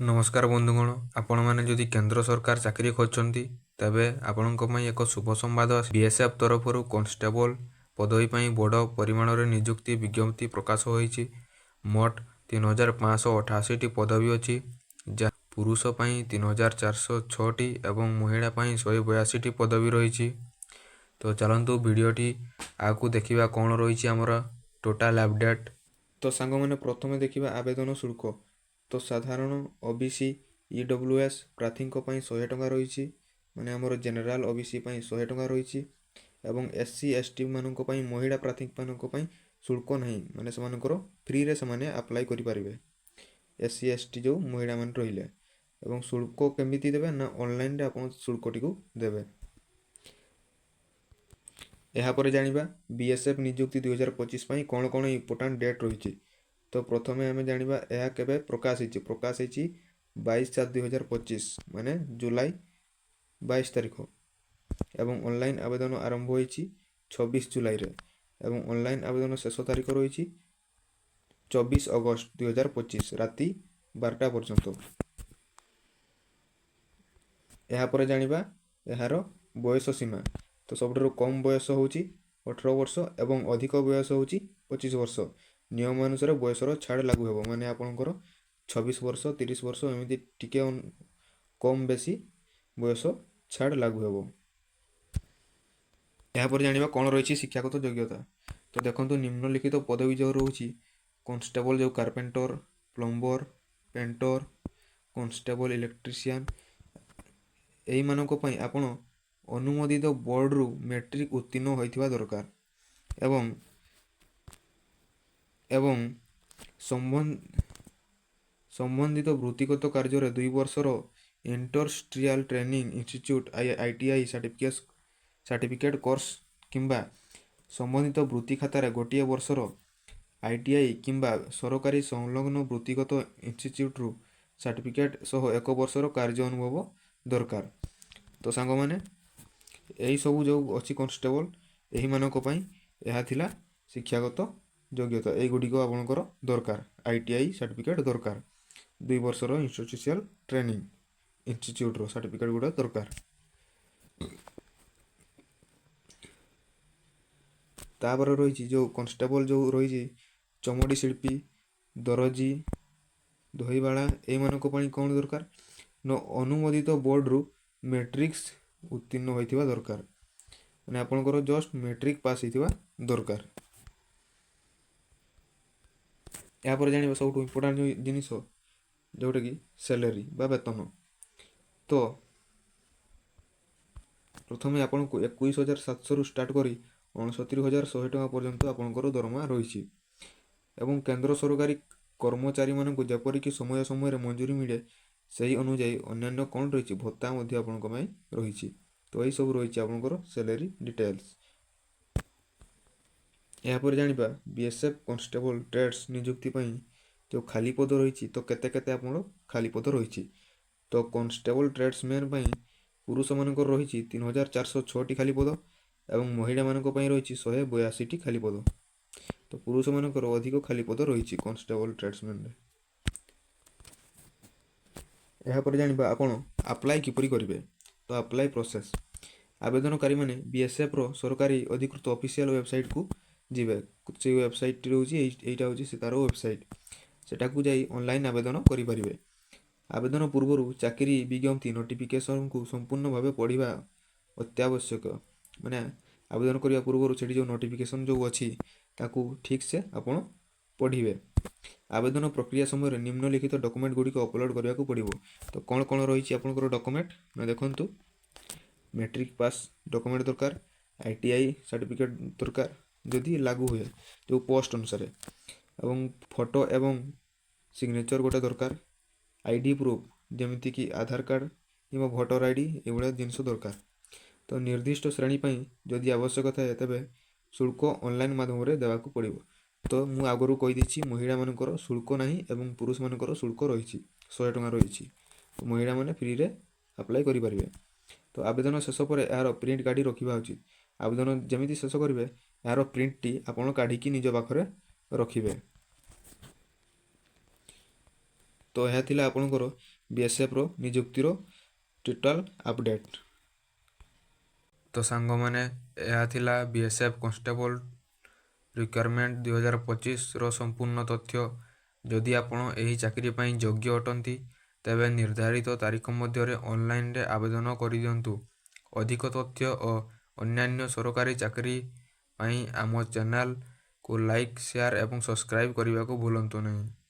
ନମସ୍କାର ବନ୍ଧୁଗଣ, ଆପଣମାନେ ଯଦି କେନ୍ଦ୍ର ସରକାର ଚାକିରି ଖୋଜୁଛନ୍ତି, ତେବେ ଆପଣଙ୍କ ପାଇଁ ଏକ ଶୁଭ ସମ୍ବାଦ। ବିଏସ୍ଏଫ୍ ତରଫରୁ କନଷ୍ଟେବଲ ପଦବୀ ପାଇଁ ବଡ଼ ପରିମାଣରେ ନିଯୁକ୍ତି ବିଜ୍ଞପ୍ତି ପ୍ରକାଶ ହୋଇଛି। ମୋଟ 3588ଟି ପଦବୀ ଅଛି, ଯାହା ପୁରୁଷ ପାଇଁ 3406ଟି ଏବଂ ମହିଳା ପାଇଁ 182ଟି ପଦବୀ ରହିଛି। ତ ଚାଲନ୍ତୁ, ଭିଡ଼ିଓଟି ଆଗକୁ ଦେଖିବା, କ'ଣ ରହିଛି ଆମର ଟୋଟାଲ୍ ଅପଡ଼େଟ୍। ତ ସାଙ୍ଗମାନେ, ପ୍ରଥମେ ଦେଖିବା ଆବେଦନ ଶୁଳ୍କ। ତ ସାଧାରଣ, ଓ ବି ସି, ଇ ଡବ୍ଲ୍ୟୁ ଏସ୍ ପ୍ରାର୍ଥୀଙ୍କ ପାଇଁ 100 ଟଙ୍କା ରହିଛି, ମାନେ ଆମର ଜେନେରାଲ, ଓ ବି ସି ପାଇଁ 100 ଟଙ୍କା ରହିଛି ଏବଂ ଏସ୍ ସି, ଏସ୍ ଟି ମାନଙ୍କ ପାଇଁ, ମହିଳା ପ୍ରାର୍ଥୀମାନଙ୍କ ପାଇଁ ଶୁଳ୍କ ନାହିଁ, ମାନେ ସେମାନଙ୍କର ଫ୍ରିରେ ସେମାନେ ଆପ୍ଲାଏ କରିପାରିବେ, ଏସ୍ ସି, ଏସ୍ ଟି ଯେଉଁ ମହିଳାମାନେ ରହିଲେ। ଏବଂ ଶୁଳ୍କ କେମିତି ଦେବେ ନା ଅନଲାଇନରେ ଆପଣ ଶୁଳ୍କଟିକୁ ଦେବେ। ଏହାପରେ ଜାଣିବା ବିଏସ୍ଏଫ୍ ନିଯୁକ୍ତି 2025 ପାଇଁ କ'ଣ କ'ଣ ଇମ୍ପୋର୍ଟାଣ୍ଟ ଡେଟ୍ ରହିଛି। ତ ପ୍ରଥମେ ଆମେ ଜାଣିବା ଏହା କେବେ ପ୍ରକାଶ ହେଇଛି। ପ୍ରକାଶ ହେଇଛି 22/7/2025, ମାନେ ଜୁଲାଇ 22 ତାରିଖ ଏବଂ ଅନଲାଇନ୍ ଆବେଦନ ଆରମ୍ଭ ହୋଇଛି 26 ଜୁଲାଇରେ ଏବଂ ଅନଲାଇନ୍ ଆବେଦନ ଶେଷ ତାରିଖ ରହିଛି 24 ଅଗଷ୍ଟ 2025 ରାତି 12ଟା ପର୍ଯ୍ୟନ୍ତ। ଏହାପରେ ଜାଣିବା ଏହାର ବୟସ ସୀମା। ତ ସବୁଠାରୁ କମ୍ ବୟସ ହେଉଛି 18 ବର୍ଷ ଏବଂ ଅଧିକ ବୟସ ହେଉଛି 25 ବର୍ଷ। ନିୟମ ଅନୁସାରେ ବୟସର ଛାଡ଼ ଲାଗୁ ହେବ, ମାନେ ଆପଣଙ୍କର 26 ବର୍ଷ, 30 ବର୍ଷ, ଏମିତି ଟିକେ କମ୍ ବେଶୀ ବୟସ ଛାଡ଼ ଲାଗୁ ହେବ। ଏହାପରେ ଜାଣିବା କ'ଣ ରହିଛି ଶିକ୍ଷାଗତ ଯୋଗ୍ୟତା। ତ ଦେଖନ୍ତୁ, ନିମ୍ନଲିଖିତ ପଦବୀ ଯେଉଁ ରହୁଛି, କନଷ୍ଟେବଲ ଯେଉଁ carpenter, plumber, painter, constable electrician, ଏଇମାନଙ୍କ ପାଇଁ ଆପଣ ଅନୁମୋଦିତ ବୋର୍ଡ଼ରୁ ମେଟ୍ରିକ୍ ଉତ୍ତୀର୍ଣ୍ଣ ହୋଇଥିବା ଦରକାର ଏବଂ ସମ୍ବନ୍ଧିତ ବୃତ୍ତିଗତ କାର୍ଯ୍ୟରେ 2 ବର୍ଷର industrial training institute ITI certificate course କିମ୍ବା ସମ୍ବନ୍ଧିତ ବୃତ୍ତି ଖାତାରେ ଗୋଟିଏ ବର୍ଷର ଆଇଟିଆଇ କିମ୍ବା ସରକାରୀ ସଂଲଗ୍ନ ବୃତ୍ତିଗତ ଇନଷ୍ଟିଚ୍ୟୁଟ୍ରୁ ସାର୍ଟିଫିକେଟ୍ ସହ ଏକ ବର୍ଷର କାର୍ଯ୍ୟ ଅନୁଭବ ଦରକାର। ତ ସାଙ୍ଗମାନେ, ଏହିସବୁ ଯେଉଁ ଅଛି କନଷ୍ଟେବଲ, ଏହିମାନଙ୍କ ପାଇଁ ଏହା ଥିଲା ଶିକ୍ଷାଗତ ଯୋଗ୍ୟତା। ଏଇଗୁଡ଼ିକ ଆପଣଙ୍କର ଦରକାର। ଆଇଟିଆଇ ସାର୍ଟିଫିକେଟ୍ ଦରକାର, 2 ବର୍ଷର ଇନଷ୍ଟିଚ୍ୟୁସିଆଲ ଟ୍ରେନିଂ ଇନଷ୍ଟିଚ୍ୟୁଟ୍ର ସାର୍ଟିଫିକେଟ୍ ଗୁଡ଼ା ଦରକାର। ତାପରେ ରହିଛି ଯେଉଁ କନଷ୍ଟେବଲ ଯେଉଁ ରହିଛି ଚମଡ଼ି ଶିଳ୍ପୀ, ଦରଜି, ଦହିବାଳା, ଏଇମାନଙ୍କ ପାଇଁ କ'ଣ ଦରକାର ନା ଅନୁମୋଦିତ ବୋର୍ଡ଼ରୁ ମେଟ୍ରିକ୍ସ ଉତ୍ତୀର୍ଣ୍ଣ ହୋଇଥିବା ଦରକାର, ମାନେ ଆପଣଙ୍କର ଜଷ୍ଟ ମେଟ୍ରିକ୍ ପାସ୍ ହେଇଥିବା ଦରକାର। ଏହାପରେ ଜାଣିବା ସବୁଠୁ ଇମ୍ପୋର୍ଟାଣ୍ଟ ଜିନିଷ, ଯେଉଁଟାକି ସାଲାରୀ ବା ବେତନ। ତ ପ୍ରଥମେ ଆପଣଙ୍କୁ 21,700ରୁ ଷ୍ଟାର୍ଟ କରି 69,100 ଟଙ୍କା ପର୍ଯ୍ୟନ୍ତ ଆପଣଙ୍କର ଦରମା ରହିଛି ଏବଂ କେନ୍ଦ୍ର ସରକାରୀ କର୍ମଚାରୀମାନଙ୍କୁ ଯେପରିକି ସମୟ ସମୟରେ ମଜୁରୀ ମିଳେ, ସେହି ଅନୁଯାୟୀ ଅନ୍ୟାନ୍ୟ କ'ଣ ରହିଛି, ଭତ୍ତା ମଧ୍ୟ ଆପଣଙ୍କ ପାଇଁ ରହିଛି। ତ ଏହିସବୁ ରହିଛି ଆପଣଙ୍କର ସାଲାରୀ ଡିଟେଲ୍ସ। ଏହାପରେ ଜାଣିବା ବିଏସ୍ଏଫ୍ କନଷ୍ଟେବଲ ଟ୍ରେଡ୍ସ ନିଯୁକ୍ତି ପାଇଁ ଯେଉଁ ଖାଲି ପଦ ରହିଛି, ତ କେତେ କେତେ ଆପଣ ଖାଲି ପଦ ରହିଛି। ତ କନଷ୍ଟେବଲ ଟ୍ରେଡ୍ସମ୍ୟାନ୍ ପାଇଁ ପୁରୁଷମାନଙ୍କର ରହିଛି 3406ଟି ଖାଲି ପଦ ଏବଂ ମହିଳାମାନଙ୍କ ପାଇଁ ରହିଛି 182ଟି ଖାଲି ପଦ। ତ ପୁରୁଷମାନଙ୍କର ଅଧିକ ଖାଲି ପଦ ରହିଛି କନଷ୍ଟେବଲ ଟ୍ରେଡ୍ସମ୍ୟାନରେ। ଏହାପରେ ଜାଣିବା ଆପଣ ଆପ୍ଲାଏ କିପରି କରିବେ। ତ ଆପ୍ଲାଏ ପ୍ରୋସେସ୍, ଆବେଦନକାରୀମାନେ ବିଏସ୍ଏଫ୍ର ସରକାରୀ ଅଧିକୃତ ଅଫିସିଆଲ ୱେବସାଇଟ୍କୁ ଯିବେ। ସେଇ ୱେବସାଇଟ୍ଟି ରହୁଛି ଏଇଟା ହେଉଛି ସେ ତା'ର ୱେବସାଇଟ୍। ସେଟାକୁ ଯାଇ ଅନଲାଇନ୍ ଆବେଦନ କରିପାରିବେ। ଆବେଦନ ପୂର୍ବରୁ ଚାକିରି ବିଜ୍ଞପ୍ତି ନୋଟିଫିକେସନକୁ ସମ୍ପୂର୍ଣ୍ଣ ଭାବେ ପଢ଼ିବା ଅତ୍ୟାବଶ୍ୟକ, ମାନେ ଆବେଦନ କରିବା ପୂର୍ବରୁ ସେଠି ଯେଉଁ ନୋଟିଫିକେସନ୍ ଯେଉଁ ଅଛି, ତାକୁ ଠିକ୍ସେ ଆପଣ ପଢ଼ିବେ। ଆବେଦନ ପ୍ରକ୍ରିୟା ସମୟରେ ନିମ୍ନଲିଖିତ ଡକୁମେଣ୍ଟ ଗୁଡ଼ିକ ଅପଲୋଡ଼ କରିବାକୁ ପଡ଼ିବ। ତ କ'ଣ କ'ଣ ରହିଛି ଆପଣଙ୍କର ଡକୁମେଣ୍ଟ ନା ଦେଖନ୍ତୁ, ମେଟ୍ରିକ୍ ପାସ୍ ଡକୁମେଣ୍ଟ ଦରକାର, ଆଇଟିଆଇ ସାର୍ଟିଫିକେଟ୍ ଦରକାର ଯଦି ଲାଗୁ ହୁଏ ଯେଉଁ ପୋଷ୍ଟ ଅନୁସାରେ ଏବଂ ଫଟୋ ଏବଂ ସିଗ୍ନେଚର୍ ଗୋଟେ ଦରକାର, ଆଇଡି ପ୍ରୁଫ୍ ଯେମିତିକି ଆଧାର କାର୍ଡ଼ କିମ୍ବା ଭୋଟର ଆଇଡି, ଏଇଭଳିଆ ଜିନିଷ ଦରକାର। ତ ନିର୍ଦ୍ଦିଷ୍ଟ ଶ୍ରେଣୀ ପାଇଁ ଯଦି ଆବଶ୍ୟକ ଥାଏ, ତେବେ ଶୁଳ୍କ ଅନଲାଇନ୍ ମାଧ୍ୟମରେ ଦେବାକୁ ପଡ଼ିବ। ତ ମୁଁ ଆଗରୁ କହିଦେଇଛି, ମହିଳାମାନଙ୍କର ଶୁଳ୍କ ନାହିଁ ଏବଂ ପୁରୁଷମାନଙ୍କର ଶୁଳ୍କ ରହିଛି, 100 ଟଙ୍କା ରହିଛି। ମହିଳାମାନେ ଫ୍ରିରେ ଆପ୍ଲାଏ କରିପାରିବେ। ତ ଆବେଦନ ଶେଷ ପରେ ଏହାର ପ୍ରିଣ୍ଟ କାଢ଼ି ରଖିବା ଉଚିତ। ଆବେଦନ ଯେମିତି ଶେଷ କରିବେ, ଏହାର ପ୍ରିଣ୍ଟଟି ଆପଣ କାଢ଼ିକି ନିଜ ପାଖରେ ରଖିବେ। ତ ଏହା ଥିଲା ଆପଣଙ୍କର ବିଏସ୍ଏଫ୍ର ନିଯୁକ୍ତିର ଟୋଟାଲ୍ ଅପଡ଼େଟ୍। ତ ସାଙ୍ଗମାନେ, ଏହା ଥିଲା ବିଏସ୍ଏଫ୍ କନଷ୍ଟେବଲ୍ ରିକ୍ରୁଟମେଣ୍ଟ 2025ର ସମ୍ପୂର୍ଣ୍ଣ ତଥ୍ୟ। ଯଦି ଆପଣ ଏହି ଚାକିରି ପାଇଁ ଯୋଗ୍ୟ ଅଟନ୍ତି, ତେବେ ନିର୍ଦ୍ଧାରିତ ତାରିଖ ମଧ୍ୟରେ ଅନଲାଇନରେ ଆବେଦନ କରିଦିଅନ୍ତୁ। ଅଧିକ ତଥ୍ୟ ଓ ଅନ୍ୟାନ୍ୟ ସରକାରୀ ଚାକିରି ପାଇଁ ଆମ ଚ୍ୟାନେଲକୁ ଲାଇକ୍, ସେୟାର ଏବଂ ସବସ୍କ୍ରାଇବ୍ କରିବାକୁ ଭୁଲନ୍ତୁ ନାହିଁ।